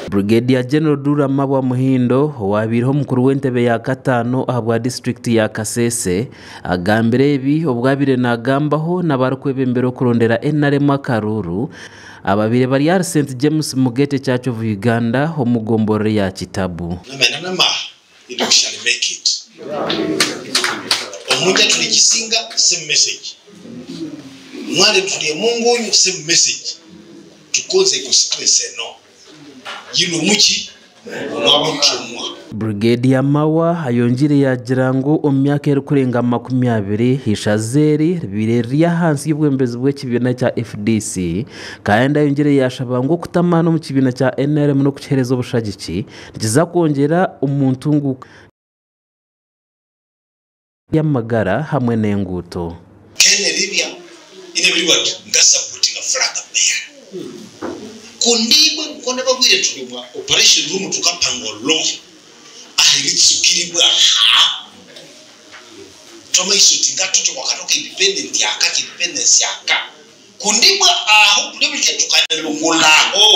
Brigadier General Dura Mabwa Muhindo owabaireho omukuru w'entebe ya kataano ahabwa disiturikiti ya Kasese agambire ebi obu abaire nagambaho n'abarikwebembera okurondera NRM akaruuru ababaire bari ahari St James Mugete Church of Uganda omu gomborora eya Kitabu. And we shall make it. Omunja tuli Kisinga, same message. Mwale tuli Emungunyu, same message. Tukonze constituency eno yino muki mwabutumwa. Brigadier Mawa ayongiire yaagira ngu omu myaka erikurenga 20, eishaza eri ribaire riri ahansi y'obwebembezi bw'ekibiina kya FDC kandi ayongiire yaashaba ngu okuta amaani omu kibiina kya NRM n'okukiheereza obushagiki nikiza kwongyera omu ntunguuka y'amagara hamwe n'enguuto. Ken Libya ine biri bati nga supportinga flag bearer kundibwe nkonde bagwire tuli mwa operation room tukapanga olonge ahiritsukiribwa ha twamaiso tingatoto wakatoka independent yaka independence yaka kundibwa aho kulebelya tukanelungulaho.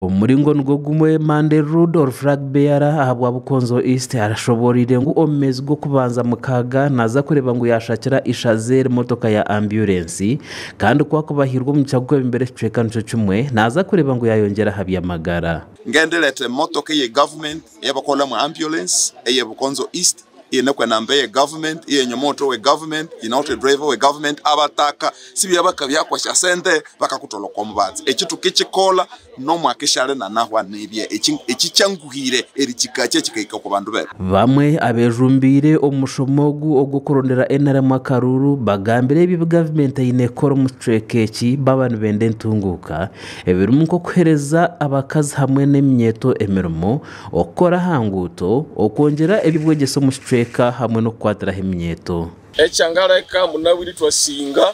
Omu muringo nigwo gumwe, Monday Rude flag bearer ahabwa Bukonzo East arashoboreire ngu omu meezi g'okubanza 6 naaza kureeba ngu yashakira ishaza eri motoka ya ambulensi kandi ku akubahirwa omugisha gw'okwebembera ekicweka nikyo kimwe naaza kureeba ngu yayongyera aha by'amagara. Ngendeleta emotoka eye government eyabakoleramu ambulance eye Bukonzo East inekwe namba ye government iyenyomoto we government inauto driver we government abataka sibya bakabyakosha sente bakakutoloka omubatsi ekitu kikikola nomwakishale nanahwa nibye ekicyanguhire erikikache kikaika ku bandu bebe. Bamwe abejumbire omushomo ogu ogw'okurondera NRM akaruru bagambire ebi gavumenti eine kukora omu kicweka eki baba nibenda entunguuka ebirimu nk'okuheereza abakazi hamwe n'eminyeeto emirimo, okukora aha nguuto, okwongyera eby'obwegyese omu kicweka hamwe n'okukwatiraho eminyeeto. Ekyangaleka munawiri twasinga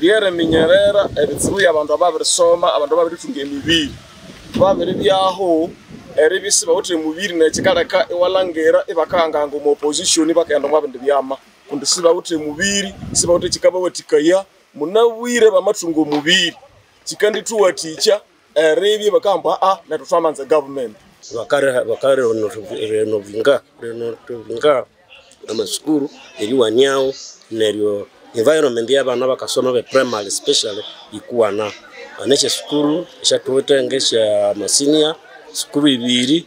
lyereminyerera ebitsibu by'abantu ababirisoma, abantu ababiritunga emibiri babiri byaho eribisi bawuthe emubiri nekikaleka iwalhangira ibakahangahanga omu opposition bakaghenda omwa bindi byama kundi sibawuthe emubiri sibawuthe kikabawathikaya munabwire bamathunga omubiri kikandithuwathikya eribya bakahamba a nethu thwamanza government. Bakarenovinga amasukuru eriwanyawo neryo environment y'abaana bakasoma be primary especially ikuwana aneshe sukuru eshathuwithe ngesya masinia sukuru ibiri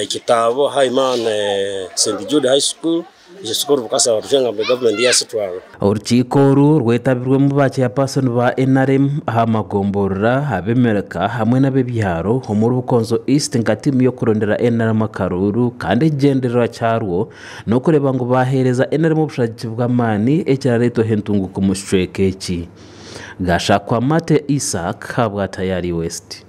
Kitabo haima ne St Jude High School esyo sukuru bukasaba thushenga government yasithwala. Orukiiko oru rwetabirwemu ba chairperson ba NRM aha magomborora ab'emirika hamwe n'ab'ebyaro omuri Bukonzo East nka tiimu y'okurondera NRM akaruuru kandi ekigyendererwa kyarwo n'okureeba ngu baheereza NRM obushagiki bw'amaani ekirareetwaho entunguuka omu kicweka eki. Gashakwamate Isaac habwa Tayari West.